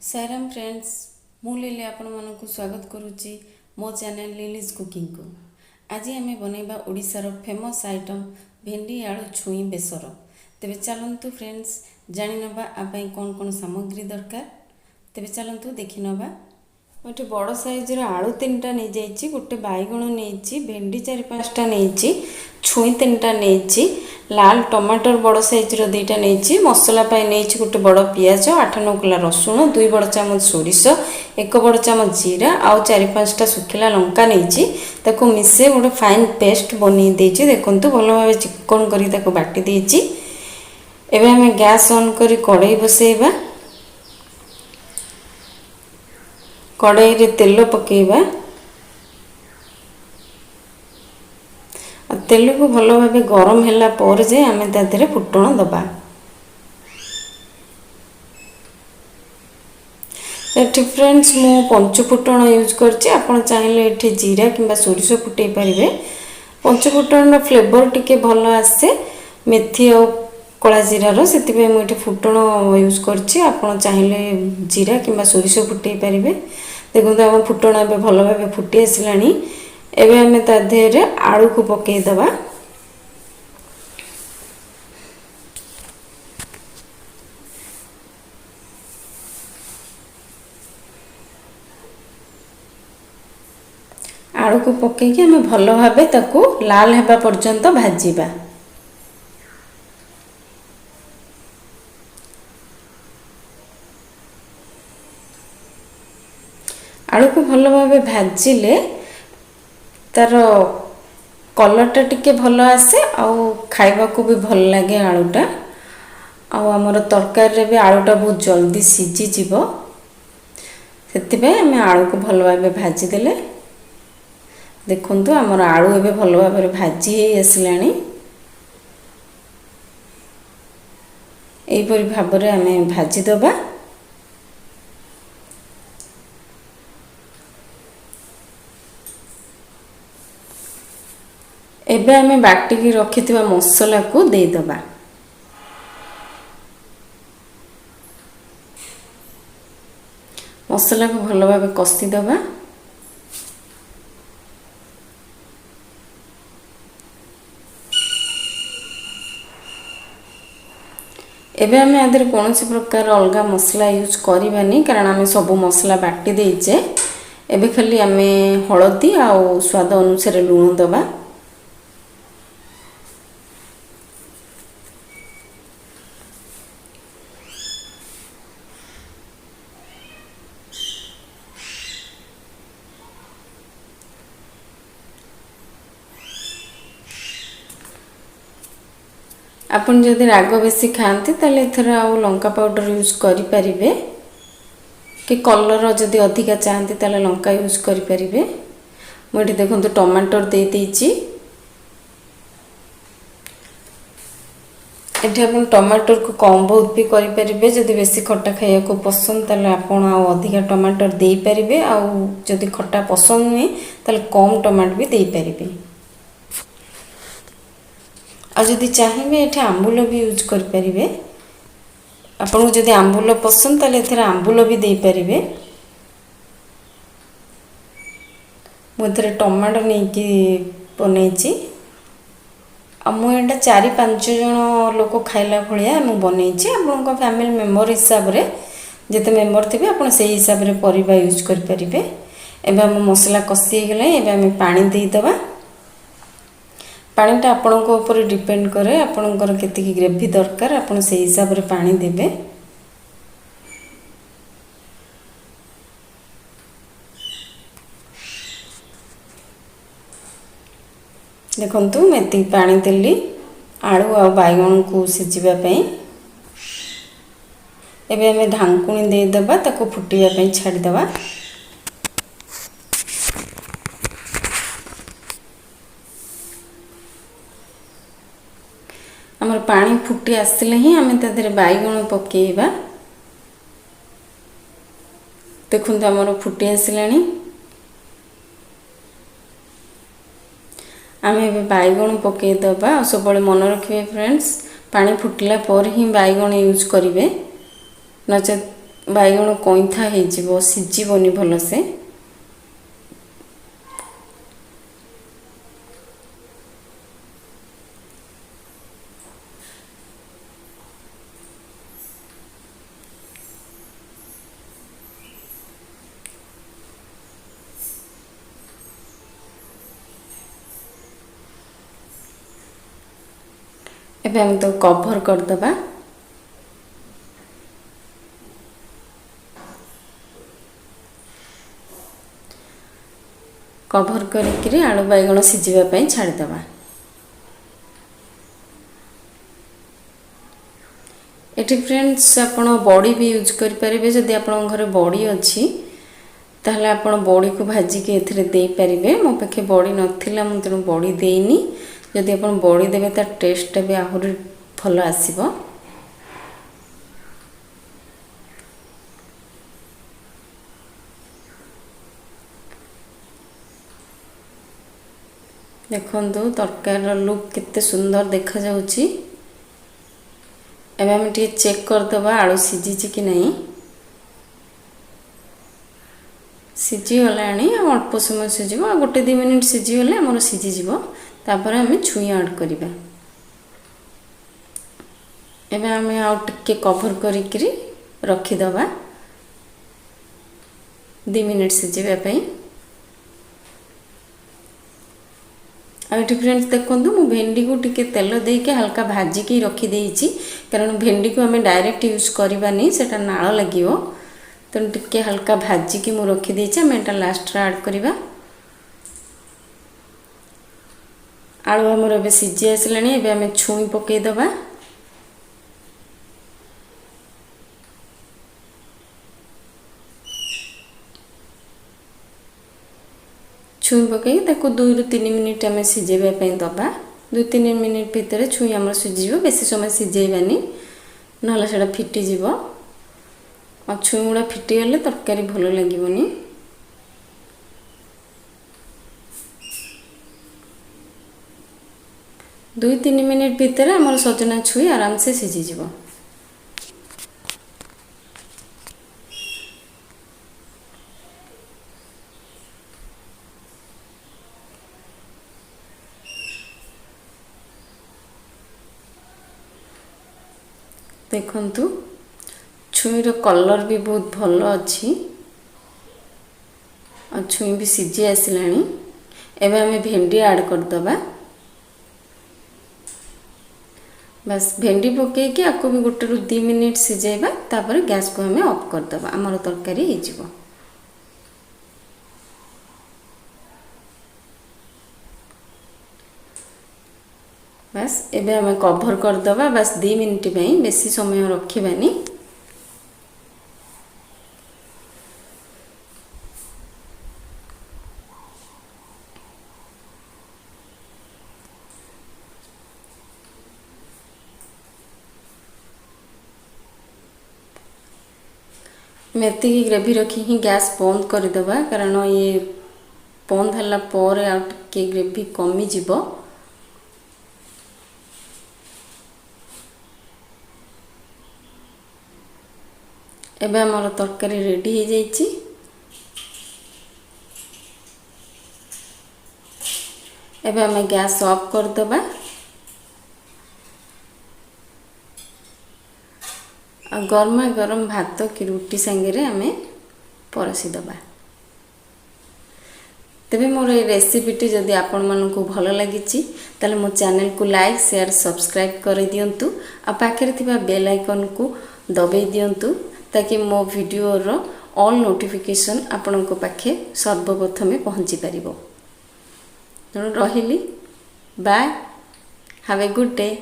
Sai Ram friends, ମୁଁ ଲିଲି ଆପଣମାନଙ୍କୁ ସ୍ୱାଗତ କରୁଛି ମୋ ଚ୍ୟାନେଲ୍ ଲିଲିଜ୍ କୁକିଂକୁ। ଆଜି ଆମେ ବନେଇବା ଓଡ଼ିଶାର ଫେମସ୍ ଆଇଟମ୍ ଭେଣ୍ଡି ଆଳୁ ଛୁଇଁ ବେସର। ତେବେ ଚାଲନ୍ତୁ ଫ୍ରେଣ୍ଡସ୍, ଜାଣିନେବା ଆ ପାଇଁ କ'ଣ କ'ଣ ସାମଗ୍ରୀ ଦରକାର। ତେବେ ଚାଲନ୍ତୁ ଦେଖିନେବା। ମୁଁ ଏଠି ବଡ଼ ସାଇଜ୍ର ଆଳୁ 3ଟା ନେଇଯାଇଛି, ଗୋଟେ ବାଇଗଣ ନେଇଛି, ଭେଣ୍ଡି 4 5ଟା ନେଇଛି, ଛୁଇଁ 3ଟା ନେଇଛି, ଲାଲ ଟମାଟର ବଡ଼ ସାଇଜ୍ର 2ଟା ନେଇଛି। ମସଲା ପାଇଁ ନେଇଛି ଗୋଟେ ବଡ଼ ପିଆଜ, 8 9 କୁଲା ରସୁଣ, 2 ବଡ଼ ଚାମଚ ସୋରିଷ, 1 ବଡ଼ ଚାମଚ ଜିରା ଆଉ 4 5ଟା ଶୁଖିଲା ଲଙ୍କା ନେଇଛି। ତାକୁ ମିଶାଇ ଗୋଟେ ଫାଇନ୍ ପେଷ୍ଟ ବନେଇ ଦେଇଛି। ଦେଖନ୍ତୁ, ଭଲ ଭାବେ ଚିକଣ କରି ତାକୁ ବାଟି ଦେଇଛି। ଏବେ ଆମେ ଗ୍ୟାସ୍ ଅନ୍ କରି କଡ଼େଇ ବସେଇବା। କଡ଼େଇରେ ତେଲ ପକାଇବା ଆଉ ତେଲକୁ ଭଲ ଭାବେ ଗରମ ହେଲା ପରେ ଯାଇ ଆମେ ତା ଦେହରେ ଫୁଟଣ ଦେବା। ଏଠି ଫ୍ରେଣ୍ଡସ୍, ମୁଁ ପଞ୍ଚୁ ଫୁଟଣ ୟୁଜ୍ କରିଛି। ଆପଣ ଚାହିଁଲେ ଏଠି ଜିରା କିମ୍ବା ସୋରିଷ ଫୁଟେଇ ପାରିବେ। ପଞ୍ଚୁ ଫୁଟଣର ଫ୍ଲେଭର ଟିକେ ଭଲ ଆସେ ମେଥି ଆଉ କଳା ଜିରାର, ସେଥିପାଇଁ ମୁଁ ଏଠି ଫୁଟଣ ୟୁଜ୍ କରିଛି। ଆପଣ ଚାହିଁଲେ ଜିରା କିମ୍ବା ସୋରିଷ ଫୁଟେଇ ପାରିବେ। ଦେଖନ୍ତୁ, ଆମ ଫୁଟଣ ଏବେ ଭଲ ଭାବେ ଫୁଟି ଆସିଲାଣି। ଏବେ ଆମେ ତା ଦେହରେ ଆଳୁକୁ ପକାଇଦେବା। ଆଳୁକୁ ପକାଇକି ଆମେ ଭଲ ଭାବେ ତାକୁ ଲାଲ ହେବା ପର୍ଯ୍ୟନ୍ତ ଭାଜିବା। ଆଳୁକୁ ଭଲ ଭାବେ ଭାଜିଲେ ତାର କଲର୍ଟା ଟିକେ ଭଲ ଆସେ ଆଉ ଖାଇବାକୁ ବି ଭଲ ଲାଗେ ଆଳୁଟା, ଆଉ ଆମର ତରକାରୀରେ ବି ଆଳୁଟା ବହୁତ ଜଲ୍ଦି ସିଝିଯିବ। ସେଥିପାଇଁ ଆମେ ଆଳୁକୁ ଭଲ ଭାବେ ଭାଜିଦେଲେ। ଦେଖନ୍ତୁ, ଆମର ଆଳୁ ଏବେ ଭଲ ଭାବରେ ଭାଜି ହେଇ ଆସିଲାଣି। ଏହିପରି ଭାବରେ ଆମେ ଭାଜିଦେବା। ଏବେ ଆମେ ବାଟିକି ରଖିଥିବା ମସଲାକୁ ଦେଇଦେବା। ମସଲାକୁ ଭଲ ଭାବେ କଷିଦେବା। ଏବେ ଆମେ ଆ ଦେହରେ କୌଣସି ପ୍ରକାର ଅଲଗା ମସଲା ୟୁଜ୍ କରିବାନି, କାରଣ ଆମେ ସବୁ ମସଲା ବାଟି ଦେଇଛେ। ଏବେ ଖାଲି ଆମେ ହଳଦୀ ଆଉ ସ୍ୱାଦ ଅନୁସାରେ ଲୁଣ ଦେବା। ଆପଣ ଯଦି ରାଗ ବେଶୀ ଖାଆନ୍ତି, ତାହେଲେ ଏଥର ଆଉ ଲଙ୍କା ପାଉଡ଼ର ୟୁଜ୍ କରିପାରିବେ, କି କଲର୍ ଯଦି ଅଧିକା ଚାହାନ୍ତି ତାହେଲେ ଲଙ୍କା ୟୁଜ୍ କରିପାରିବେ। ମୁଁ ଏଠି ଦେଖନ୍ତୁ ଟମାଟର ଦେଇଦେଇଛି। ଏଠି ଆପଣ ଟମାଟରକୁ କମ୍ ବହୁତ ବି କରିପାରିବେ। ଯଦି ବେଶୀ ଖଟା ଖାଇବାକୁ ପସନ୍ଦ, ତାହେଲେ ଆପଣ ଆଉ ଅଧିକା ଟମାଟର ଦେଇପାରିବେ, ଆଉ ଯଦି ଖଟା ପସନ୍ଦ ନୁହେଁ ତାହେଲେ କମ୍ ଟମାଟୋ ବି ଦେଇପାରିବେ। ଆଉ ଯଦି ଚାହିଁବେ, ଏଠି ଆମ୍ବୁଲ ବି ୟୁଜ୍ କରିପାରିବେ। ଆପଣଙ୍କୁ ଯଦି ଆମ୍ବୁଲ ପସନ୍ଦ, ତାହେଲେ ଏଥିରେ ଆମ୍ବୁଲ ବି ଦେଇପାରିବେ। ମୁଁ ଏଥିରେ ଟମାଟୋ ନେଇକି ବନେଇଛି, ଆଉ ମୁଁ ଏଇଟା 4 5 ଜଣ ଲୋକ ଖାଇଲା ଭଳିଆ ମୁଁ ବନେଇଛି। ଆପଣଙ୍କ ଫ୍ୟାମିଲି ମେମ୍ବର ହିସାବରେ, ଯେତେ ମେମ୍ବର ଥିବେ, ଆପଣ ସେଇ ହିସାବରେ ପରିବା ୟୁଜ୍ କରିପାରିବେ। ଏବେ ଆମ ମସଲା କଷି ହେଇଗଲାଣି। ଏବେ ଆମେ ପାଣି ଦେଇଦେବା। ପାଣିଟା ଆପଣଙ୍କ ଉପରେ ଡିପେଣ୍ଡ କରେ, ଆପଣଙ୍କର କେତିକି ଗ୍ରେଭି ଦରକାର, ଆପଣ ସେଇ ହିସାବରେ ପାଣି ଦେବେ। ଦେଖନ୍ତୁ, ମୁଁ ଏତିକି ପାଣି ଦେଲି ଆଳୁ ଆଉ ବାଇଗଣକୁ ସିଝିବା ପାଇଁ। ଏବେ ଆମେ ଢାଙ୍କୁଣୀ ଦେଇଦେବା, ତାକୁ ଫୁଟିବା ପାଇଁ ଛାଡ଼ିଦେବା। ଆମର ପାଣି ଫୁଟି ଆସିଲେ ହିଁ ଆମେ ତା ଦେହରେ ବାଇଗଣ ପକାଇବା। ଦେଖନ୍ତୁ, ଆମର ଫୁଟି ଆସିଲାଣି। ଆମେ ଏବେ ବାଇଗଣ ପକାଇଦେବା। ଆଉ ସବୁବେଳେ ମନେ ରଖିବେ ଫ୍ରେଣ୍ଡସ୍, ପାଣି ଫୁଟିଲା ପରେ ହିଁ ବାଇଗଣ ୟୁଜ୍ କରିବେ, ନଚେତ୍ ବାଇଗଣ କଇଁଥା ହେଇଯିବ, ସିଝିବନି ଭଲସେ। ଏବେ ଆମେ ତାକୁ କଭର୍ କରିଦେବା। କଭର୍ କରିକିରି ଆଳୁ ବାଇଗଣ ସିଝିବା ପାଇଁ ଛାଡ଼ିଦେବା। ଏଠି ଫ୍ରେଣ୍ଡସ୍, ଆପଣ ବଡ଼ି ବି ୟୁଜ୍ କରିପାରିବେ। ଯଦି ଆପଣଙ୍କ ଘରେ ବଡ଼ି ଅଛି, ତାହେଲେ ଆପଣ ବଡ଼ିକୁ ଭାଜିକି ଏଥିରେ ଦେଇପାରିବେ। ମୋ ପାଖେ ବଡ଼ି ନଥିଲା, ମୁଁ ତେଣୁ ବଡ଼ି ଦେଇନି। ଯଦି ଆପଣ ବଡ଼ି ଦେବେ, ତା ଟେଷ୍ଟଟା ବି ଆହୁରି ଭଲ ଆସିବ। ଦେଖନ୍ତୁ, ତରକାରୀର ଲୁକ୍ କେତେ ସୁନ୍ଦର ଦେଖାଯାଉଛି। ଏବେ ଆମେ ଟିକେ ଚେକ୍ କରିଦେବା ଆଳୁ ସିଝିଛି କି ନାହିଁ। ସିଝିଗଲାଣି, ଆଉ ଅଳ୍ପ ସମୟ ସିଝିବ। ଆଉ 1-2 ମିନିଟ୍ ସିଝିଗଲେ ଆମର ସିଝିଯିବ। ତାପରେ ଆମେ ଛୁଇଁ ଆଡ଼୍ କରିବା। ଏବେ ଆମେ ଆଉ ଟିକେ କଭର୍ କରିକିରି ରଖିଦେବା 2 ମିନିଟ୍ ସିଝିବା ପାଇଁ। ଆଉ ଏଠି ଫ୍ରେଣ୍ଡସ୍ ଦେଖନ୍ତୁ, ମୁଁ ଭେଣ୍ଡିକୁ ଟିକେ ତେଲ ଦେଇକି ହାଲକା ଭାଜିକି ରଖିଦେଇଛି, କାରଣ ଭେଣ୍ଡିକୁ ଆମେ ଡାଇରେକ୍ଟ ୟୁଜ୍ କରିବାନି, ସେଇଟା ନାଳ ଲାଗିବ। ତେଣୁ ଟିକେ ହାଲକା ଭାଜିକି ମୁଁ ରଖିଦେଇଛି। ଆମେ ଏଇଟା ଲାଷ୍ଟରେ ଆଡ଼୍ କରିବା। ଆଳୁ ଆମର ଏବେ ସିଝି ଆସିଲାଣି। ଏବେ ଆମେ ଛୁଇଁ ପକାଇଦେବା। ଛୁଇଁ ପକାଇକି ତାକୁ 2ରୁ 3 ମିନିଟ୍ ଆମେ ସିଝେଇବା ପାଇଁ ଦେବା। 2-3 ମିନିଟ୍ ଭିତରେ ଛୁଇଁ ଆମର ସିଝିଯିବ। ବେଶୀ ସମୟ ସିଝେଇବାନି, ନହେଲେ ସେଇଟା ଫିଟିଯିବ। ଆଉ ଛୁଇଁ ଗୁଡ଼ା ଫିଟିଗଲେ ତରକାରୀ ଭଲ ଲାଗିବନି। 2-3 ମିନିଟ୍ ଭିତରେ ଆମର ସଜନା ଛୁଇଁ ଆରାମସେ ସିଝିଯିବ। ଦେଖନ୍ତୁ, ଛୁଇଁର କଲର୍ ବି ବହୁତ ଭଲ ଅଛି ଆଉ ଛୁଇଁ ବି ସିଝି ଆସିଲାଣି। ଏବେ ଆମେ ଭେଣ୍ଡି ଆଡ଼୍ କରିଦେବା। ବାସ୍, ଭେଣ୍ଡି ପକାଇକି ଆକୁ ବି 1ରୁ 2 ମିନିଟ୍ ସିଝାଇବା। ତାପରେ ଗ୍ୟାସ୍କୁ ଆମେ ଅଫ୍ କରିଦେବା, ଆମର ତରକାରୀ ହେଇଯିବ। ବାସ୍, ଏବେ ଆମେ କଭର୍ କରିଦେବା। ବାସ୍, 2 ମିନିଟ୍ ପାଇଁ, ବେଶୀ ସମୟ ରଖିବାନି। ଆମେ ଏତିକି ଗ୍ରେଭି ରଖି ହିଁ ଗ୍ୟାସ୍ ବନ୍ଦ କରିଦେବା, କାରଣ ଇଏ ବନ୍ଦ ହେଲା ପରେ ଆଉ ଟିକେ ଗ୍ରେଭି କମିଯିବ। ଏବେ ଆମର ତରକାରୀ ରେଡ଼ି ହେଇଯାଇଛି। ଏବେ ଆମେ ଗ୍ୟାସ୍ ଅଫ୍ କରିଦେବା ଆଉ ଗରମା ଗରମ ଭାତ କି ରୁଟି ସାଙ୍ଗରେ ଆମେ ପରସି ଦେବା। ତେବେ ମୋର ଏ ରେସିପିଟି ଯଦି ଆପଣମାନଙ୍କୁ ଭଲ ଲାଗିଛି, ତାହେଲେ ମୋ ଚ୍ୟାନେଲକୁ ଲାଇକ୍, ସେୟାର, ସବସ୍କ୍ରାଇବ୍ କରିଦିଅନ୍ତୁ ଆଉ ପାଖରେ ଥିବା ବେଲ୍ ଆଇକନ୍କୁ ଦବାଇ ଦିଅନ୍ତୁ, ତାକି ମୋ ଭିଡ଼ିଓର ଅଲ୍ ନୋଟିଫିକେସନ୍ ଆପଣଙ୍କ ପାଖେ ସର୍ବପ୍ରଥମେ ପହଞ୍ଚି ପାରିବ। ତେଣୁ ରହିଲି, bye, have a good day.